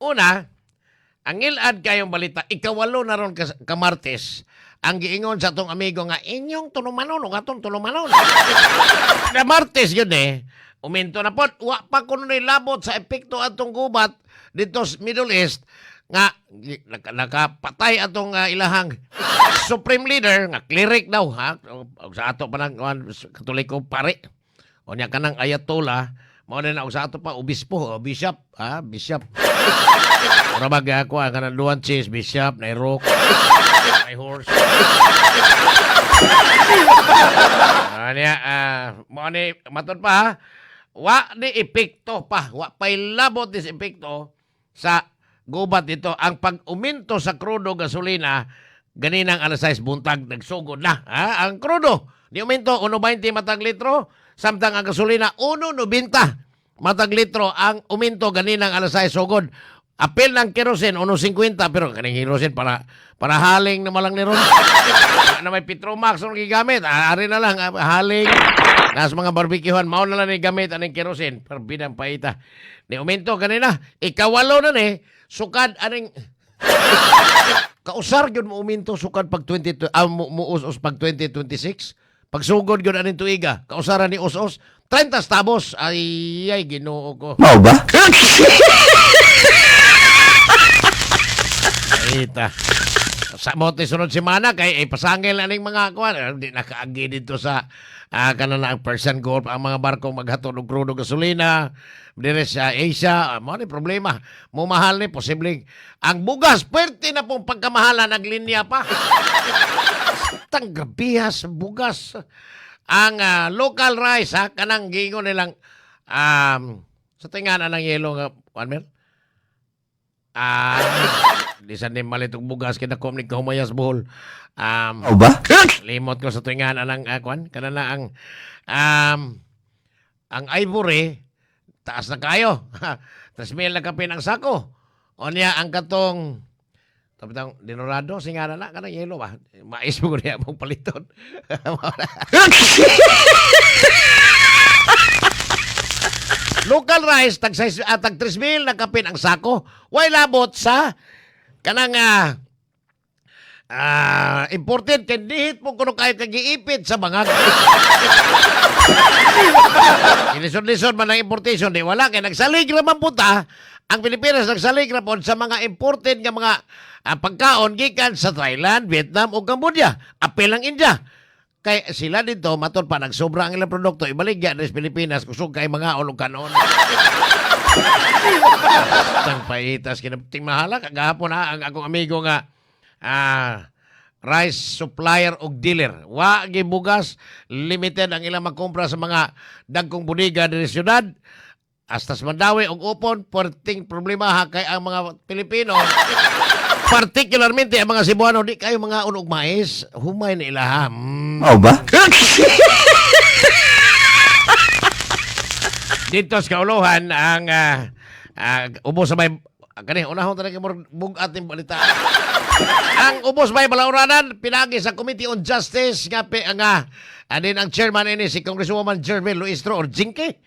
Una, ang ilad kayong balita, ikawalo na ron ka Martes, ang giingon sa atong amigo nga inyong tulumanon o atong tulumanon. Na Martes yun eh, uminto na po, wa pa kuno labot sa epekto atong gubat dito sa Middle East nga nakapatay atong ilahang supreme leader nga cleric daw ha. Og sa ato pa nang kuan, Katoliko, pare o niya kanang ayatollah mao na, og sa ato pa obispo o bishop ha, bishop. Mura ba ako ang kanang duwan cheese, bishop, na rock, may horse. Ah, niya, mo ni matod pa ha. Wa ni epekto pa, wa pa'y labot dis epekto sa gubat dito ang pag-uminto sa krudo, gasolina ganinang alas 6 buntag nagsugod na ha. Ang krudo ni uminto 1.20 matag litro, samtang ang gasolina 1.90 matag litro ang uminto ganinang alas 6 sugod. Apil ng kerosene 1.50, pero kaning kerosene para para haling na malang ni ron na may Petromax ang gigamit. Ah, ari na lang, haling. Nas mga barbecuehan, mao na lang ni gamit aning kerosene. Pero bidang paita. Ni uminto kanina, ikawalo na ni, sukad aning kausar gyud mo uminto sukad pag 20 mo us pag 2026. Pagsugod gyud aning tuiga, kausaran ni us-us 30 centavos. Ay ay, Ginoo ko. Mao ba? Ita. Sa mo sunod semana kay pasangil na ning mga kuan, di nakaagi dito sa kanan ang Persian Gulf ang mga barko maghatod og krudo, gasolina dire sa Asia. Mo ni problema, mo mahal ni posibleng ang bugas puwerte na pong pagkamahalan, naglinya pa tang grabihas bugas. Ang local rice ha, kanang giingon nilang sa tingan anang yelo nga kuan mer. Di sa ni malit og bugas kay dako ni kahumayas Bohol. Mao ba? Limot ko sa tuwingan anang kuan kana na ang ivory taas na kayo. 3,000 na kapin ang sako. O niya ang katong tapos dinorado singana na kanang yelo ba. Mais mo niya mong paliton. Local rice tag 6, tag 3,000 na kapin ang sako. Way labot sa kanang imported kay dihit mo kuno kayo kagiipit sa bangag. Ilisod-lisod man ang importation, di wala kay nagsalig ra man punta ang Pilipinas, nagsalig ra pod sa mga imported nga mga pagkaon gikan sa Thailand, Vietnam ug Cambodia. Apil ang India. Kay sila dito matod pa nagsobra ang ilang produkto ibaligya diri sa Pilipinas, kusog kay mga og kanon. Tang paitas kinabting mahala kagahapon ha, ang akong amigo nga rice supplier og dealer. Wa gibugas, limited ang ilang makumpra sa mga dagkong bodega diri sa syudad. Hasta sa Mandaue og upon perting problema ha, kay ang mga Pilipino, particularmente ang mga Cebuano, di kayo mga unog mais, humay na ila ha. Mao ba? Dito sa kauluhan ang ubos sa may kani unahon ta kay bug-at ning balita. Ang ubos may balauranan pinagi sa Committee on Justice nga nga anin ang chairman ini si Congresswoman Jervin Luistro or Jinky.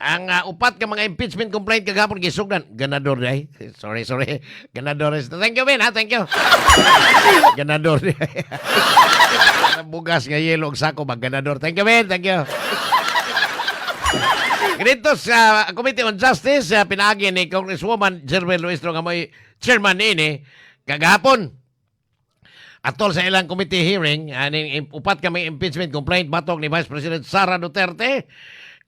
Ang upat ka mga impeachment complaint kagahapon gisugdan. Ganador day. Sorry, sorry. Ganador. Thank you, Ben, ha? Thank you. Ganador day. Bugas nga yelo og sako ba ganador. Thank you, Ben. Thank you. Ganito sa Committee on Justice, pinaagi ni Congresswoman Jervin Luistro nga may chairman niini kagahapon. Atol sa ilang committee hearing, aning upat kami impeachment complaint batok ni Vice President Sara Duterte.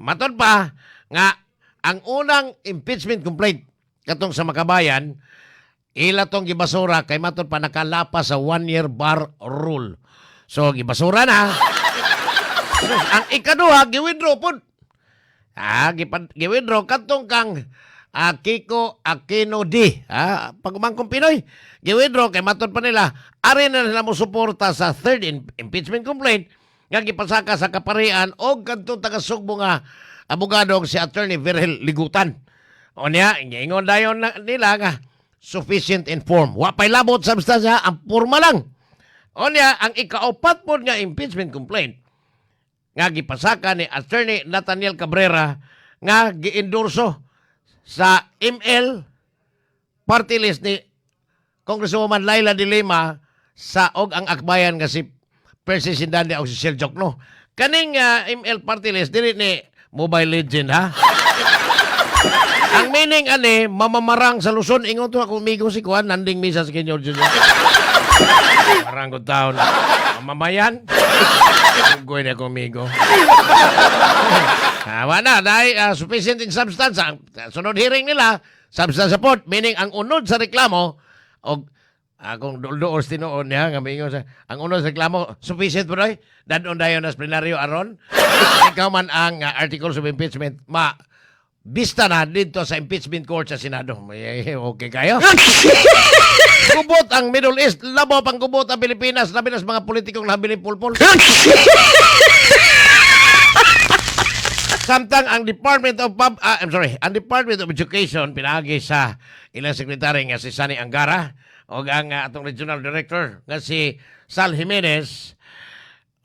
Matod pa nga ang unang impeachment complaint katong sa Makabayan ila tong gibasura kay matod pa nakalapas sa 1-year bar rule. So gibasura na. So, ang ikaduha gi-withdraw pud. Giwithdraw kadtong kang Kiko Aquino D. Pagumangkong Pinoy. Giwithdraw kay matod pa nila ari na sila mo suporta sa third impeachment complaint nga gipasaka sa Kaparian og kadtong taga Sugbo nga abogado si Attorney Virgil Ligutan. O niya, ingon dayon na, nila nga sufficient in form. Wa pa'y labot sa substansya, ang porma lang. O niya, ang ikaupat po nga impeachment complaint nga gipasaka ni Attorney Nathaniel Cabrera nga giendorso sa ML party list ni Congresswoman Leila de Lima sa og ang Akbayan nga si Percy Sindanda og si Chel Diokno. Kaning ML party list dili ni Mobile Legend, ha. Ang meaning ani, mamamarang sa Luzon. Ingon to ako amigo si Kuan Nanding Misa sa Kenyo Junior. Marang ko taon. Mamayan. Ugoy na akong amigo. Wala, dahil sufficient in substance. Ang sunod hearing nila, substance support, meaning ang unod sa reklamo, og akong dulduol tinuon niya, nga mingon sa, ang unod sa reklamo, sufficient po doy, dadon dayon nas plenaryo aron. Ikaw man ang articles of impeachment, ma, bista na dito sa impeachment court sa Senado. Okay kayo? Gubot ang Middle East, labaw pang gubot ang Pilipinas, labi na sa mga politikong labi ni pulpol. Samtang ang Department of Pub, I'm sorry, ang Department of Education pinaagi sa ilang sekretary nga si Sonny Angara o ang atong regional director nga si Sal Jimenez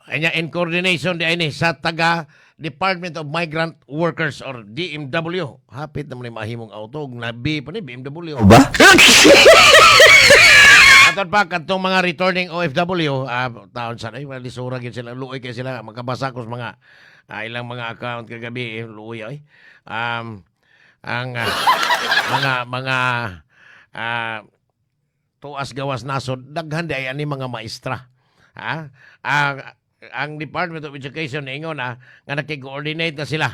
kanya in coordination di ini sa taga Department of Migrant Workers or DMW. Hapit naman ni mahimong auto og nabi pa ni BMW. Ba? Aton pa kadtong mga returning OFW, taon sa ay lisura gyud sila, luoy kay sila makabasa ko sa mga ilang mga account kagabi, eh, luoy ay. Ang mga tuas gawas nasod daghan di ay ani mga maestra. Ha? Ang Department of Education ingon na nga nakig-coordinate na sila.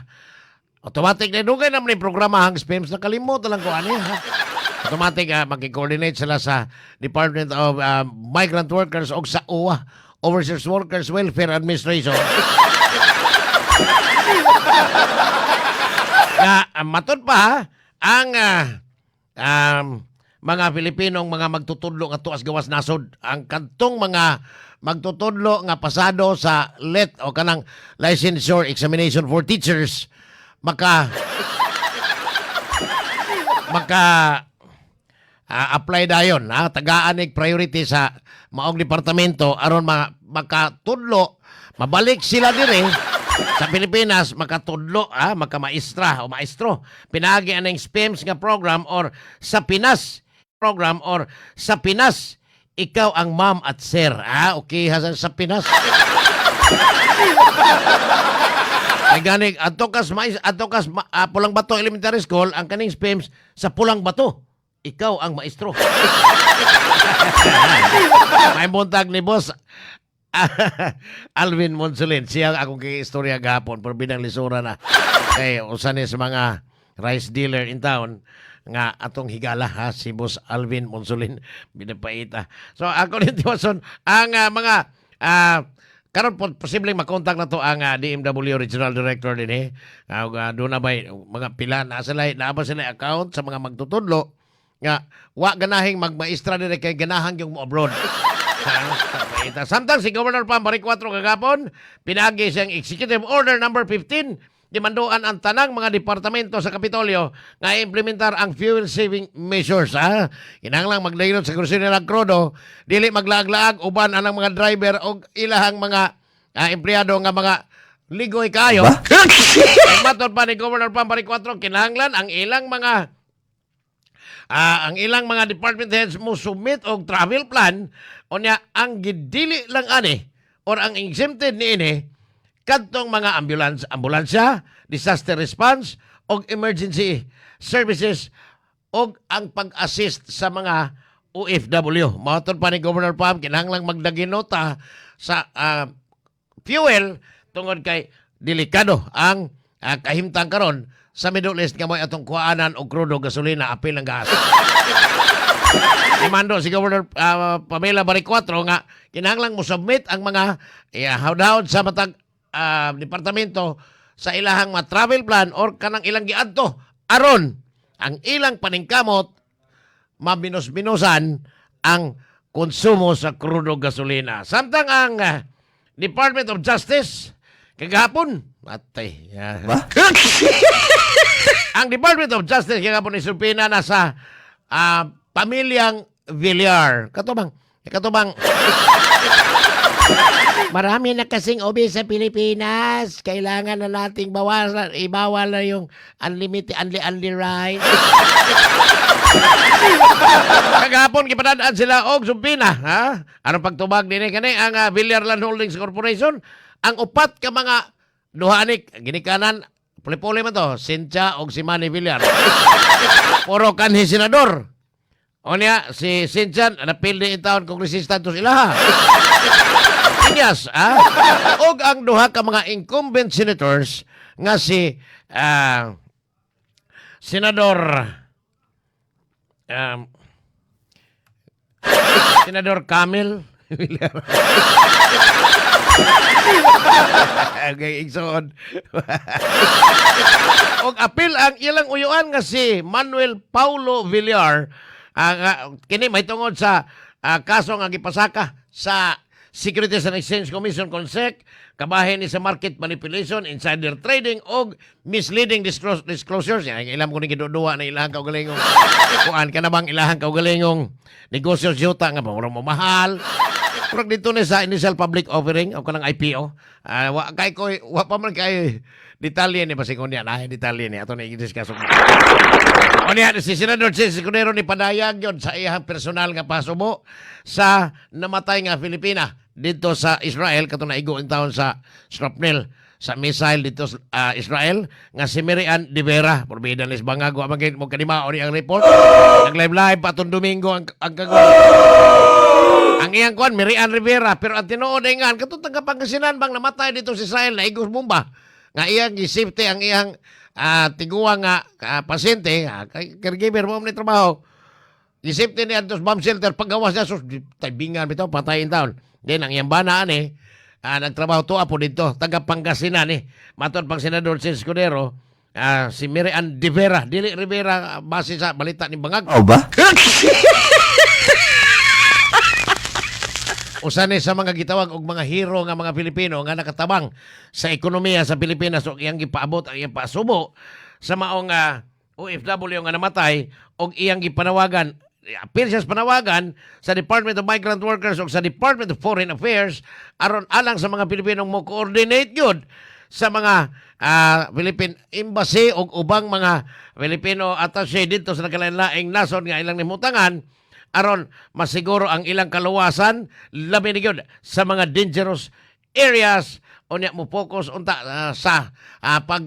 Automatic na dugay naman yung programa ang SPEMS, nakalimot lang ko ani, ha? Automatic makikoordinate sila sa Department of Migrant Workers o sa OWWA, Overseas Workers Welfare Administration. Nga matod pa ha, ang mga Pilipinong mga magtutudlo nga tuas gawas nasod, ang kadtong mga magtutudlo nga pasado sa LET o kanang Licensure Examination for Teachers maka maka apply dayon, ha, tagaan ig priority sa maong departamento aron makatudlo, mabalik sila diri sa Pilipinas, makatudlo, ha, makamaestra o maestro pinaagi aning SPEMS nga program or sa Pinas program or sa Pinas ikaw ang ma'am at sir. Ah, okay ha, sa Pinas. Ay gani adto kas mais adto kas Pulang Bato Elementary School, ang kaning SPEMS sa Pulang Bato. Ikaw ang maestro. May buntag ni boss Alvin Monsulin. Siya ang akong istorya gahapon pero binang lisura na. Kay usa ni sa mga rice dealer in town nga atong higala, ha, si Boss Alvin Monsulin binapaita. So ako ni Tiwason ang mga karon po posibleng makontak na to ang DMW Regional Director din eh. Doon na ba mga pila na sila na ba sila account sa mga magtutudlo nga wa ganahing magmaestra dire kay ganahan yung mo abroad. Ha, samtang si Governor Pam Baricuatro kagapon, pinagi siyang Executive Order number 15, gimanduan ang tanang mga departamento sa Kapitolyo nga implementar ang fuel saving measures. Ha? Kinahanglang magdayon sa kursi nila krudo, dili maglaag-laag uban anang mga driver o ilahang mga empleyado nga mga ligoy kayo. Ba? Ang matod pa ni Governor Pam Baricuatro, kinahanglan ang ilang mga department heads mo submit og travel plan. Unya ang gidili lang ani or ang exempted niini kadtong mga ambulance, ambulansya, disaster response og emergency services og ang pag-assist sa mga OFW. Mautod pa ni Governor Pam, kinahanglang magdaginota sa fuel tungod kay delikado ang kahimtang karon sa Middle East nga mo'y atong kuaanan og krudo, gasolina, apil ang gas. Imando si Governor Pamela Baricuatro nga kinahanglang mo submit ang mga hawdahod sa matag departamento sa ilahang mga travel plan or kanang ilang giadto aron ang ilang paningkamot mabinos-binusan ang konsumo sa krudo, gasolina. Samtang ang Department of Justice kagahapon atay Ba? Ang Department of Justice kagahapon ni subpoena na sa pamilyang Villar. Katubang, katubang. Marami na kasing obese sa Pilipinas. Kailangan na nating bawasan. Ibawal na yung unlimited, unli-unli rice. Kagahapon, gipadadaan sila og subpoena. Ha? Anong pagtubag dinhi kani ang Villar Land Holdings Corporation? Ang upat ka mga duhanik, ginikanan, puli-puli man to, Cynthia og si Manny Villar. Puro kanhi senador. O niya, si Cynthia, napildi in taon kongresista to sila. Yes, ah. Og ang duha ka mga incumbent senators nga si Senador Camille Villar. Okay, igsoon. Og apil ang ilang uyuan nga si Manuel Paulo Villar ang kini may tungod sa kaso nga gipasaka sa Securities and Exchange Commission, CONSEC, kabahin ni sa market manipulation, insider trading og misleading disclosures. Yan, ilam ko ni giduduwa na ilahang kaugalingong kuan ka na bang ilahang kaugalingong negosyo yuta nga murag mo mahal. Murag dito ni sa initial public offering o kanang IPO. Ah, wa kay ko, wa pa man kay detalye ni basig unya na detalye ni ato na i-discuss. O niya, si Senador Chiz Escudero ni padayag yun sa iyang personal nga pasubo sa namatay nga Filipina dito sa Israel kato naigo in taon sa shrapnel sa missile dito sa Israel nga si Mary Ann De Vera. Porbida ni bangag, wa man mo kanimao ni ang report. Nag live live pa atong Domingo ang kagol. Ang iyang kuan Mary Ann Rivera, pero ang tinuod ay nga katong taga Pangasinan bang namatay dito sa Israel na igos bomba nga iyang gi-safety ang iyang tiguang nga pasyente, caregiver mo ni trabaho. Gi-safety ni adto sa bomb shelter, paggawas niya, sus, taybingan bitaw, patay in taon. Then ang iyang bana ani nagtrabaho to apo dito taga Pangasinan ni. Matod pang Senador Chiz Escudero, si Mary Ann De Vera, dili Rivera, base sa balita ni Bangag. Mao ba? Usa ni sa mga gitawag og mga hero nga mga Pilipino nga nakatabang sa ekonomiya sa Pilipinas ug iyang gipaabot ang iyang pasubo sa maong OFW nga namatay og iyang gipanawagan, apil siya sa panawagan sa Department of Migrant Workers ug sa Department of Foreign Affairs aron alang sa mga Pilipinong mo coordinate gyud sa mga Philippine Embassy ug ubang mga Filipino attaché dito sa nagkalain-laing nasod nga ilang nimutangan aron masiguro ang ilang kaluwasan, labi ni gyud sa mga dangerous areas. Unya mo focus unta sa pag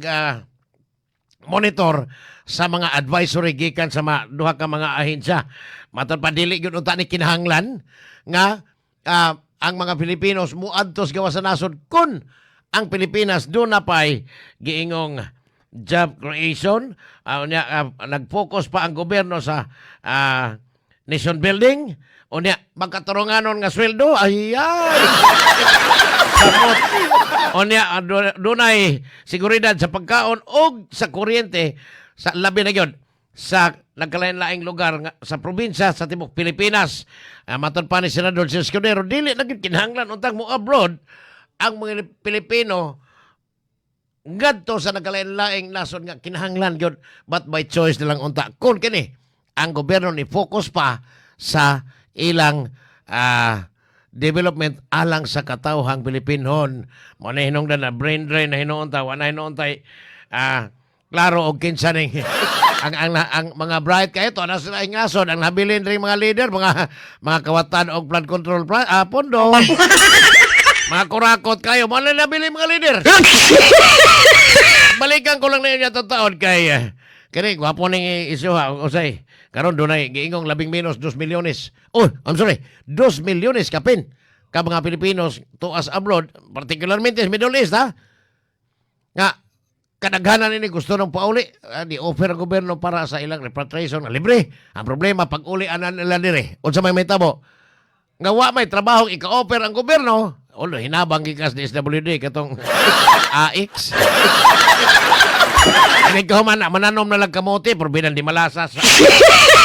monitor sa mga advisory gikan sa mga duha ka mga ahensya. Matod pa, dili gyud unta ni kinahanglan nga ang mga Pilipinos muadto sa gawas sa nasod kun ang Pilipinas duna pay giingong job creation. Unya nag-focus pa ang gobyerno sa nation building, unya magkaturunganon nga sweldo, ay ay samot. Unya dunay seguridad sa pagkaon og sa kuryente sa labi na gyud sa nagkalain-laing lugar nga, sa probinsya sa tibuok Pilipinas. Matod pa ni Senador Chiz Escudero, dili na gyud kinahanglan untang mo abroad ang mga Pilipino ngadto sa nagkalain-laing nasod nga kinahanglan gyud, but by choice na lang unta kun kini ang gobyerno ni focus pa sa ilang development alang sa katawhang Pilipinhon. Mo na hinungdan na brain drain na hinuon ta, wa na hinuon tay klaro og kinsa ning ang mga bright kayo to na sila ingason. Ang nabilin ring mga leader, mga kawatan og flood control pondo, mga kurakot kayo, mo na nabilin mga leader. Balikan ko lang na yun yung taon kay kini gwapo ning isyu ha, usay karon dunay giingong labing menos 2 milyones, oh, I'm sorry, 2 milyones kapin ka mga Pilipinos to us abroad, particularmente sa Middle East ha, nga kadaghanan ini gusto ng pauli. Di offer ang gobyerno para sa ilang repatriation nga libre. Ang problema, pag uli anan nila dire, unsa may mahitabo nga wa may trabaho ika-offer ang gobyerno? Ulo, hinabang gikas DSWD katong AX. Ini ko man mananom na lang kamote pero binan di malasas.